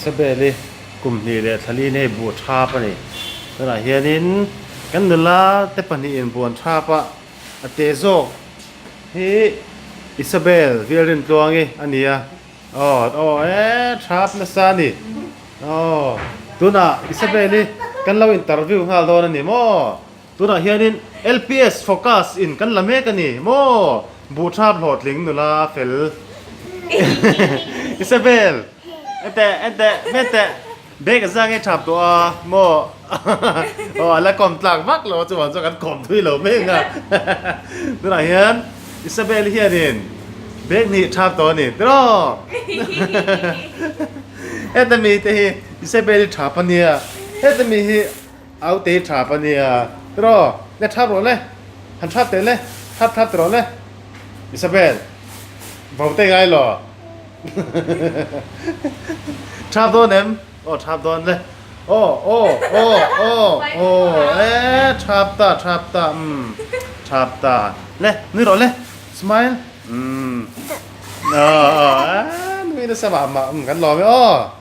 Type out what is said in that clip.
Isabel-i kum hnih leh thla li nei buh thap a ni. Tunah hianin kan nula te pahnihin buan thap a, a te zawk hi Isabel Vialrintluangi a ni a. Aw aw e thap nasa a ni. Aw tunah Isabel-i kan lo interview nghal dawn a ni maw? Tunah hianin LPS focus in kan la mek a ni maw? Buhthap hlawhtling nula fel Isabel enteh enteh hmeteh bag a zang nge thap tawh a maw? Aw a la kawm tlak vak lo a chuvang chuan kan kawm thui lo mek a tunah hian Isabel hianin bag hnih thap tawh a ni tiraw? Heta mi te hi Isabel i thap a nia heta mi hi Aute i thap a nia tiraw le thap rawh le han thap teh le thap thap tiraw le Isabel vo te ngai lo thap dawn em aw thap dawn le aw aw aw aw aw e thap ta thap ta umm thap ta le nui rawh le smile umm aw aw nui nasa mah mah kan lawm e aw.